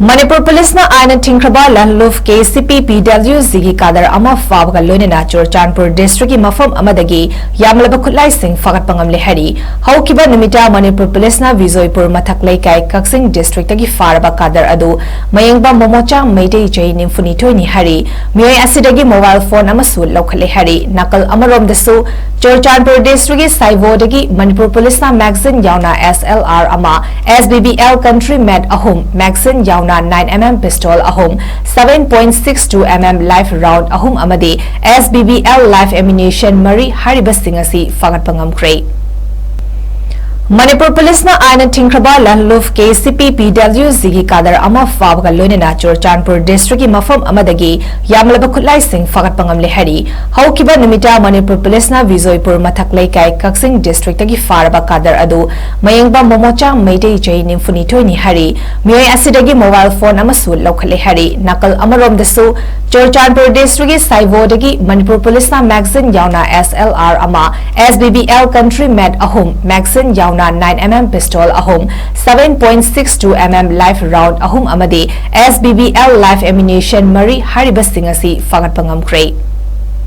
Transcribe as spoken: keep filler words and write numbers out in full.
ꯃꯅꯤꯄꯨꯔ ꯄꯨꯂꯤꯁꯅ ꯑꯥꯏꯟꯅ ꯊꯤꯡꯈ꯭ꯔꯕ ꯂꯥꯟꯍꯜꯂꯨꯞ K C ꯄꯤ ꯄꯤ W ꯖꯤꯒꯤ ꯀꯥꯗꯔ ꯑꯃ ꯐꯥꯕꯒ ꯂꯣꯏꯅꯅ ꯆꯨꯔꯆꯥꯟꯄꯨꯔ ꯗꯤꯁꯇ꯭ꯔꯤꯛꯀꯤ ꯃꯐꯝ ꯑꯃꯗꯒꯤ ꯌꯥꯝꯂꯕ ꯈꯨꯠꯂꯥꯏꯁꯤꯡ ꯐꯥꯒꯠꯄ ꯉꯝꯂꯦ ꯍꯥꯏꯔꯤ꯫ ꯍꯧꯈꯤꯕ ꯅꯨꯃꯤꯠꯇ ꯃꯅꯤꯄꯨꯔ ꯄꯨꯂꯤꯁꯅ ꯕꯤꯖꯣꯏꯄꯨꯔ ꯃꯊꯛ ꯂꯩꯀꯥꯏ ꯀꯛꯆꯤꯡ ꯗꯤꯁꯇ꯭ꯔꯤꯛꯇꯒꯤ ꯐꯥꯔꯕ ꯀꯥꯗꯔ ꯑꯗꯨ ꯃꯌꯦꯡꯕꯝ ꯃꯣꯃꯣꯆꯥ ꯃꯩꯇꯩ ꯆꯍꯤ ꯅꯤꯐꯨꯅꯤꯊꯣꯏꯅꯤ ꯍꯥꯏꯔꯤ꯫ ꯃꯤꯑꯣꯏ ꯑꯁꯤꯗꯒꯤ ꯃꯣꯕꯥꯏꯜ ꯐꯣꯟ ꯑꯃꯁꯨ ꯂꯧꯈꯠꯂꯦ ꯍꯥꯏꯔꯤ꯫ ꯅꯥꯀꯜ ꯑꯃꯔꯣꯝꯗꯁꯨ ꯆꯨꯔꯆꯥꯟꯄꯨꯔ ꯗꯤꯁꯇ꯭ꯔꯤꯛꯀꯤ ꯁꯥꯏꯕꯣꯗꯒꯤ ꯃꯅꯤꯄꯨꯔ ꯄꯨꯂꯤꯁꯅ ꯃꯦꯒꯥꯖꯤꯟ ꯌꯥꯎꯅ ꯑꯦꯁ ꯑꯦꯜ ꯑꯥꯔ ꯑꯃ, ꯑꯦꯁ ꯕꯤ ꯕꯤ ꯑꯦꯜ ꯀꯟꯇ꯭ꯔꯤ ꯃꯦꯠ ꯑꯍꯨꯝ, ꯃꯦꯒꯥꯖꯤꯟ ꯌꯥꯎꯅ ꯅꯥꯏꯟ ꯑꯦꯝ ꯑꯦꯝ ꯄꯤꯁꯇꯣꯜ ꯑꯍꯨꯝ, seven point six two M M life round ꯑꯍꯨꯝ ꯑꯃꯗꯤ ꯑꯦꯁ ꯕꯤ ꯕꯤ ꯑꯦꯜ ꯂꯥꯏꯐ ꯑꯦꯃꯤꯅꯦꯁꯟ ꯃꯔꯤ ꯍꯥꯏꯔꯤꯕꯁꯤꯡ ꯑꯁꯤ ꯐꯥꯒꯠꯄ ꯉꯝꯈ꯭ꯔꯦ꯫ ꯃꯅꯤꯄꯨꯔ ꯄꯨꯂꯤꯁꯅ ꯑꯥꯏꯟꯅ ꯊꯤꯡꯈ꯭ꯔꯕ ꯂꯥꯟꯍꯜꯂꯨꯞ ꯀꯦ ꯁꯤ ꯄꯤ ꯄꯤ ꯗꯕ꯭ꯂꯤꯎ ꯖꯤꯒꯤ ꯀꯥꯗꯔ ꯑꯃ ꯐꯥꯕꯒ ꯂꯣꯏꯅꯅ ꯆꯨꯔꯆꯥꯟꯄꯨꯔ ꯗꯤꯁꯇ꯭ꯔꯤꯛꯀꯤ ꯃꯐꯝ ꯑꯃꯗꯒꯤ ꯌꯥꯝꯂꯕ ꯈꯨꯠꯂꯥꯏꯁꯤꯡ ꯐꯥꯒꯠꯄ ꯉꯝꯂꯦ ꯍꯥꯏꯔꯤ꯫ ꯍꯧꯈꯤꯕ ꯅꯨꯃꯤꯠꯇ ꯃꯅꯤꯄꯨꯔ ꯄꯨꯂꯤꯁꯅ ꯕꯤꯖꯣꯏꯄꯨꯔ ꯃꯊꯛ ꯂꯩꯀꯥꯏ ꯀꯛꯆꯤꯡ ꯗꯤꯁꯇ꯭ꯔꯤꯛꯇꯒꯤ ꯐꯥꯔꯕ ꯀꯥꯗꯔ ꯑꯗꯨ ꯃꯌꯦꯡꯕꯝ ꯃꯣꯃꯣꯆꯥ ꯃꯩꯇꯩ ꯆꯍꯤ ꯅꯤꯐꯨꯅꯤꯊꯣꯏꯅꯤ ꯍꯥꯏꯔꯤ꯫ ꯃꯤꯑꯣꯏ ꯑꯁꯤꯗꯒꯤ ꯃꯣꯕꯥꯏꯜ ꯐꯣꯟ ꯑꯃꯁꯨ ꯂꯧꯈꯠꯂꯦ ꯍꯥꯏꯔꯤ꯫ ꯅꯥꯀꯜ ꯑꯃꯔꯣꯝꯗꯁꯨ ꯆꯨꯔꯆꯥꯟꯄꯨꯔ ꯗꯤꯁꯇ꯭ꯔꯤꯛꯀꯤ ꯁꯥꯏꯕꯣꯗꯒꯤ ꯃꯅꯤꯄꯨꯔ ꯄꯨꯂꯤꯁꯅ ꯃꯦꯒꯥꯖꯤꯟ ꯌꯥꯎꯅ ꯑꯦꯁ ꯑꯦꯜ ꯑꯥꯔ ꯑꯃ, ꯑꯦꯁ ꯕꯤ ꯕꯤ ꯑꯦꯜ ꯀꯟꯇ꯭ꯔꯤ ꯃꯦꯠ ꯑꯍꯨꯝ, ꯃꯦꯒꯥꯖꯤꯟ ꯌꯥꯎꯅ ꯅꯥꯏꯟ ꯑꯦꯝ ꯑꯦꯝ ꯄꯤꯁꯇꯣꯜ ꯑꯍꯨꯝ, seven point six two M M life round ꯑꯍꯨꯝ ꯑꯃꯗꯤ ꯑꯦꯁ ꯕꯤ ꯕꯤ ꯑꯦꯜ ꯂꯥꯏꯐ ꯑꯦꯃꯤꯅꯦꯁꯟ ꯃꯔꯤ ꯍꯥꯏꯔꯤꯕꯁꯤꯡ ꯑꯁꯤ ꯐꯥꯒꯠꯄ ꯉꯝꯈ꯭ꯔꯦ꯫